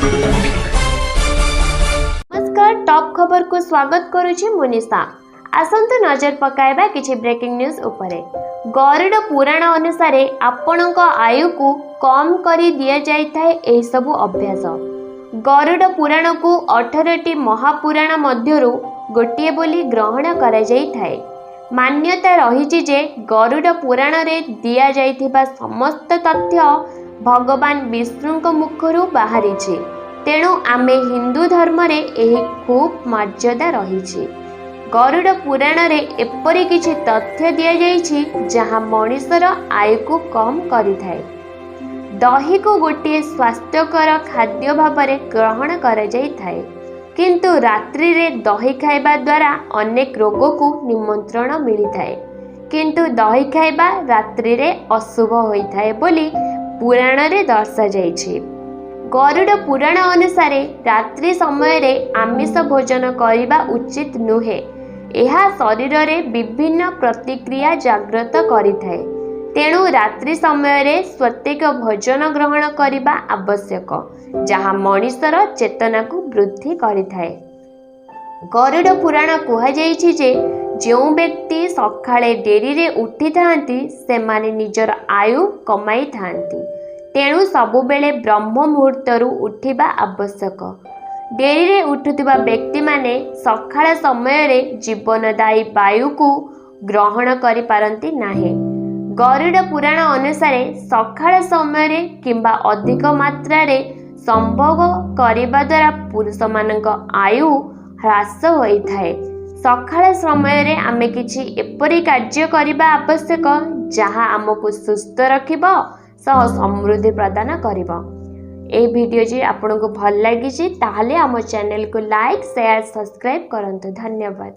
ନମସ୍କାର, ଟପ୍ ଖବରକୁ ସ୍ୱାଗତ କରୁଛି ମୁନିଷା। ଆସନ୍ତୁ ନଜର ପକାଇବା କିଛି ବ୍ରେକିଂ ନ୍ୟୁଜ୍ ଉପରେ। ଗରୁଡ଼ ପୁରାଣ ଅନୁସାରେ ଆପଣଙ୍କ ଆୟୁକୁ କମ୍ କରି ଦିଆଯାଇଥାଏ ଏହିସବୁ ଅଭ୍ୟାସ। ଗରୁଡ଼ ପୁରାଣକୁ 18ଟି ମହାପୁରାଣ ମଧ୍ୟରୁ ଗୋଟିଏ ବୋଲି ଗ୍ରହଣ କରାଯାଇଥାଏ। ମାନ୍ୟତା ରହିଛି ଯେ ଗରୁଡ଼ ପୁରାଣରେ ଦିଆଯାଇଥିବା ସମସ୍ତ ତଥ୍ୟ ଭଗବାନ ବିଷ୍ଣୁଙ୍କ ମୁଖରୁ ବାହାରିଛି। ତେଣୁ ଆମେ ହିନ୍ଦୁ ଧର୍ମରେ ଏହି ଖୁବ୍ ମର୍ଯ୍ୟାଦା ରହିଛି। ଗରୁଡ଼ ପୁରାଣରେ ଏପରି କିଛି ତଥ୍ୟ ଦିଆଯାଇଛି, ଯାହା ମଣିଷର ଆୟୁକୁ କମ୍ କରିଥାଏ। ଦହିକୁ ଗୋଟିଏ ସ୍ୱାସ୍ଥ୍ୟକର ଖାଦ୍ୟ ଭାବରେ ଗ୍ରହଣ କରାଯାଇଥାଏ, କିନ୍ତୁ ରାତ୍ରିରେ ଦହି ଖାଇବା ଦ୍ୱାରା ଅନେକ ରୋଗକୁ ନିମନ୍ତ୍ରଣ ମିଳିଥାଏ। କିନ୍ତୁ ଦହି ଖାଇବା ରାତ୍ରିରେ ଅଶୁଭ ହୋଇଥାଏ ବୋଲି ପୁରାଣରେ ଦର୍ଶାଯାଇଛି। ଗରୁଡ଼ ପୁରାଣ ଅନୁସାରେ ରାତ୍ରି ସମୟରେ ଆମିଷ ଭୋଜନ କରିବା ଉଚିତ ନୁହେଁ। ଏହା ଶରୀରରେ ବିଭିନ୍ନ ପ୍ରତିକ୍ରିୟା ଜାଗ୍ରତ କରିଥାଏ। ତେଣୁ ରାତ୍ରି ସମୟରେ ସ୍ୱତିକ ଭୋଜନ ଗ୍ରହଣ କରିବା ଆବଶ୍ୟକ, ଯାହା ମଣିଷର ଚେତନାକୁ ବୃଦ୍ଧି କରିଥାଏ। ଗରୁଡ଼ ପୁରାଣ କୁହାଯାଇଛି ଯେ ଯେଉଁ ବ୍ୟକ୍ତି ସକାଳେ ଡେରିରେ ଉଠିଥାନ୍ତି, ସେମାନେ ନିଜର ଆୟୁ କମାଇଥାନ୍ତି। ତେଣୁ ସବୁବେଳେ ବ୍ରହ୍ମ ମୁହୂର୍ତ୍ତରୁ ଉଠିବା ଆବଶ୍ୟକ। ଡେରିରେ ଉଠୁଥିବା ବ୍ୟକ୍ତିମାନେ ସକାଳ ସମୟରେ ଜୀବନଦାୟୀ ବାୟୁକୁ ଗ୍ରହଣ କରିପାରନ୍ତି ନାହିଁ। ଗରୁଡ଼ ପୁରାଣ ଅନୁସାରେ ସକାଳ ସମୟରେ କିମ୍ବା ଅଧିକ ମାତ୍ରାରେ ସମ୍ଭୋଗ କରିବା ଦ୍ୱାରା ପୁରୁଷମାନଙ୍କ ଆୟୁ ହ୍ରାସ ହୋଇଥାଏ। ସକାଳ ସମୟରେ ଆମେ କିଛି ଏପରି କାର୍ଯ୍ୟ କରିବା ଆବଶ୍ୟକ, ଯାହା ଆମକୁ ସୁସ୍ଥ ରଖିବ ସହ ସମୃଦ୍ଧି ପ୍ରଦାନ କରିବ। ଏହି ଭିଡ଼ିଓ ଯଦି ଆପଣଙ୍କୁ ଭଲ ଲାଗିଛି, ତାହେଲେ ଆମ ଚ୍ୟାନେଲକୁ ଲାଇକ୍, ସେୟାର, ସବସ୍କ୍ରାଇବ୍ କରନ୍ତୁ। ଧନ୍ୟବାଦ।